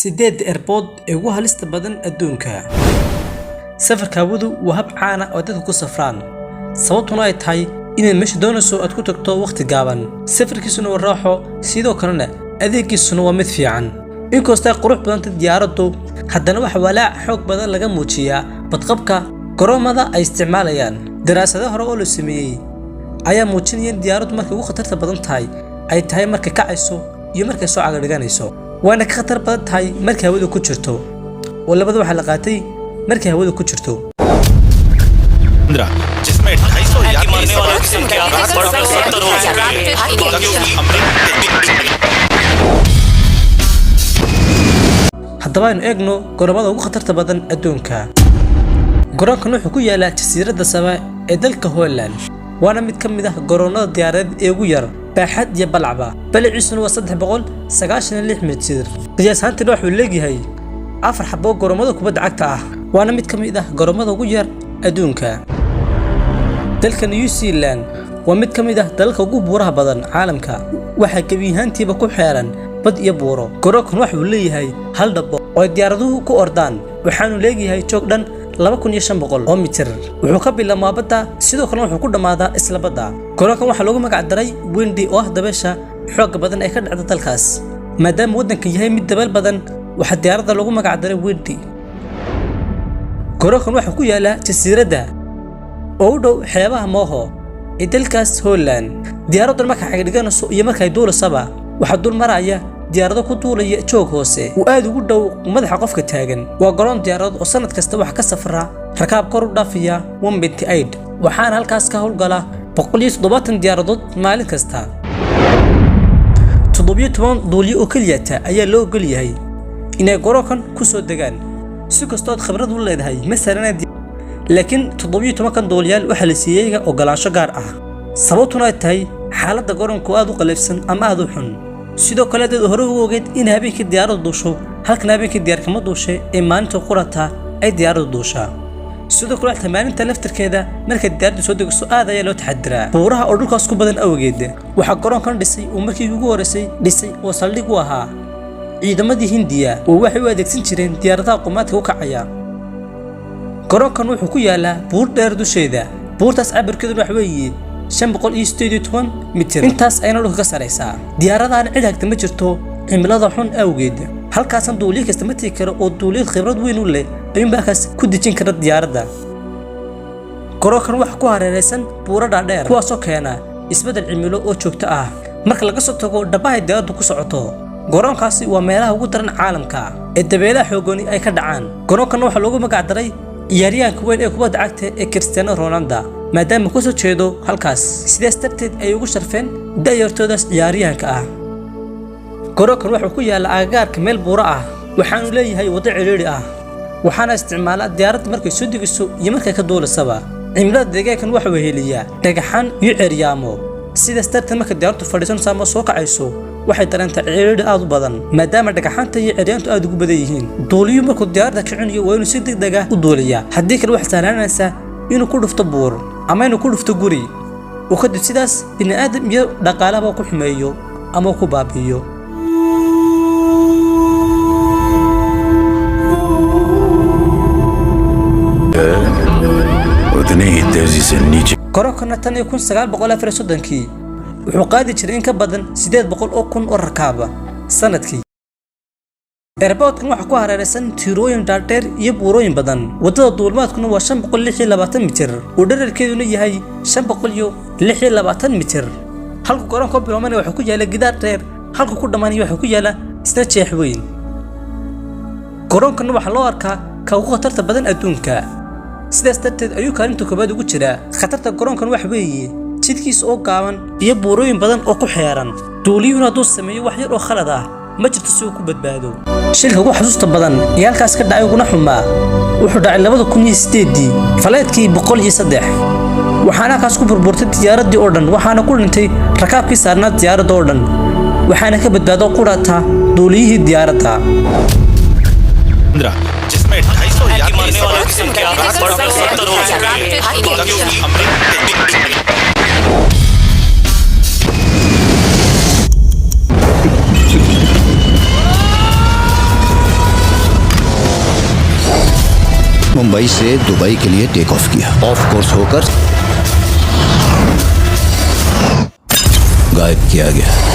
Sideedda airport ee ugu halista badan adduunka. Safarka hawadu waa hab caan ah oo dadku ku safraan, sababtuna ay tahay inaad meesha doonayso aad ku tagto waqti gaaban. Safarkiisuna waa raaxo, sidoo kalena adeegiisuna waa mid fiican. Inkastoo ay qurux badanta diyaaraddu, haddana waxa walaac xoog badan laga muujiyaa badqabka garoomada ay isticmaalayaan. Daraasado hore oo la sameeyey ayaa muujinaya in diyaaraddu markay ugu khatarta badan tahay ay tahay markay kacayso iyo markay soo cagadhiganayso, waana ka khatar badan tahay markay hawadu ku jirto, oo labada waxaa la qaatay markay hawadu ku jirto. 15, जिसमें 250 यात्री मरने वालों की संख्या बढ़कर 70 हो चुकी है। Haddaba aynu eegno garoomada ugu khatarta badan adduunka. Garoonkan wuxuu ku yaalaa jasiiradda Saba ee dalka Holland, waana mid ka mid ah garoonada diyaaradeed ee ugu yar baaxad iyo balacba. Balaciisuna waa 396 mitir. Qiyaas ahaantiina wuxuu leegyahay afar xabo garoomada kubadda cagta ah, waana mid ka mid ah garoomada ugu yar adduunka. Dalka New Zealand waa mid ka mid ah dalalka ugu buuraha badan caalamka. Waxaa gebi ahaantiiba ku xeeran bad iyo buuro. Garoonkan waxa uu leeyahay hal dhabo oo ay diyaaraduhu ku ordaan, waxaanu leeyahay joog dhan 2500 oo mitir. Wuxuu ka bilaabmaa badda, sidoo kalena wuxuu ku dhammaadaa isla badda. Garoonkan waxaa loogu magac daray Windy, oo ah dabeesha xoogga badan ee ka dhacda dalkaas. Maadaama waddanka yahay mid dabeel badan, waxaa diyaaradda loogu magac daray Windy. Garoonkan waxaa ku yaala jasiiradda oo u dhow xeebaha Moho ee dalkaas Holland. Diyaaraddan marka ay dhiganayso iyo markay duulasaba, waxaa dul maraya diyaarado ku duulaya joog hoose uu aad ugu dhow madaxa qofka taagan. Waa garoon diyaarad oo sanad kasta waxa ka safra rakaab kor u dhaafiya 1.8, waxaana halkaas ka howlgala 170 diyaaradood maalin kasta. 17 duuliye oo keliyata ayaa loo ogol yahay inay garoonkan ku soo degaan. Si kastoo aad khibrad u leedahay masalan, laakiin 17-kan duuliyaal waxaa la siiyey ogolaansho gaar ah, sababtuna ay tahay xaaladda garoonku aad u qalafsan ama aad u xun. Sidoo kale, dad hore ugu ogeyd in habeenkii diyaaraddu duusho, halkan habeenkii diyaar kama duushe ee maalinta qurata ay diyaaraddu duushaa. Sidoo kale, xataa maalinta laftirkeeda markay diyaaraddu soo degayso aad ayaa loo taxadiraa, buuraha oo dhulkaas ku badan awgeed. Waxaa garoonkan dhisay oo markii ugu horreysay dhisay oo saldhig u ahaa ciidamadii Hindiya, oo waxay u adeegsan jireen diyaaradaha qumaadka u kacaya. Garoonkan wuxuu ku yaalaa buur dheer dusheeda. Buurtaas cabirkeeduna wax weeye 518 mitir. Intaas ayna dhulka ka saraysaa. Diyaaradahan cid hagta ma jirto cimilada xun awgeed. Halkaasan duuliye kasta ma tegi karo, oo duuliyad khibrad weyn u leh ayuunbaa halkaas ku dejin kara diyaaradda. Garoonkan waxa ku hareeraysan buuro dhaadheer, kuwaasoo keena isbeddel cimilo oo joogto ah. Marka laga soo tago dhabahay diyaaraddu ku socoto, garoonkaasi waa meelaha ugu daran caalamka ee dabeelaha xoogani ay ka dhacaan. Garoonkan waxaa loogu magac daray ciyaaryahanka weyn ee kubadda cagta ee Cristiano Ronaldo, maadaama ku soo jeedo halkaas. Sidaas darteed ay ugu sharfeen da'yartoodaas ciyaaryahanka ah. Garoonkan wuxuu ku yaalla agagaarka meel buuro ah, waxaanu leeyahay waddo cidhiidhi ah, waxaana isticmaala diyaaradda markay soo degiso iyo markay ka duulasaba. Cimilada deegaankan waxa weheliyaa dhagaxaan iyo ceeryaamo. Sidaas darteed, marka diyaaraddu fadhiisanayso ama soo kacayso, waxay dareentaa cidhiidhi aad u badan, maadaama dhagaxaanta iyo ceeryaantu aad ugu badan yihiin. Duuliyuhu markuu diyaaradda kicinayo waa inuu si degdeg ah u duuliyaa, haddii kale waxaa sahlaanaysaa inuu ku dhufto buur ama inuu ku dhufto guri, oo kadib sidaas bini'aadam iyo dhaqaalaba ku xumeeyo ama ku baabi'iyo. उतनी ही तेजी से नीचे Garoonkana tan iyo 1934-kii wuxuu qaadi jiray in ka badan 800,000 oo rakaaba sanadkii. Airportkan waxaa ku hareeraysan tiirooyin dhaadheer iyo buurooyin badan. Waddada duulimaadkuna waa 526 mitir, oo dhererkeeduna yahay 526 mitir. Halku garoonka bilowmanaya waxaa ku yaala gidaar dheer, halku ku dhammaanaya waxaa ku yaala isna jeex weyn. Garoonkan waxaa loo arkaa ka ugu khatarta badan adduunka, sidaas darteed ayuu kaalinta koowaad ugu jiraa. Khatarta garoonkan waxa weeye jidkiisa oo gaaban iyo buurooyin badan oo ku xeeran. Duuliyuhuna hadduu sameeyo wax yar oo khalad ah, ma jirto si uu ku badbaado. Shilka ugu xasuusta badan ee halkaas ka dhacay uguna xumaa wuxuu dhacay 2008-dii, flight-kii 103, waxaana halkaas ku burburtay diyaaraddii oo dhan, waxaana ku dhintay rakaabkii saarnaa diyaaradda oo dhan, waxaana ka badbaado qurata duuliyihii diyaaradda. 15, जिसमें 250 यात्री मरने वालों की संख्या बढ़कर 70 हो चुकी है। Mumbai से दुबई के लिए टेक ऑफ किया। ऑफ कोर्स होकर गायब किया गया।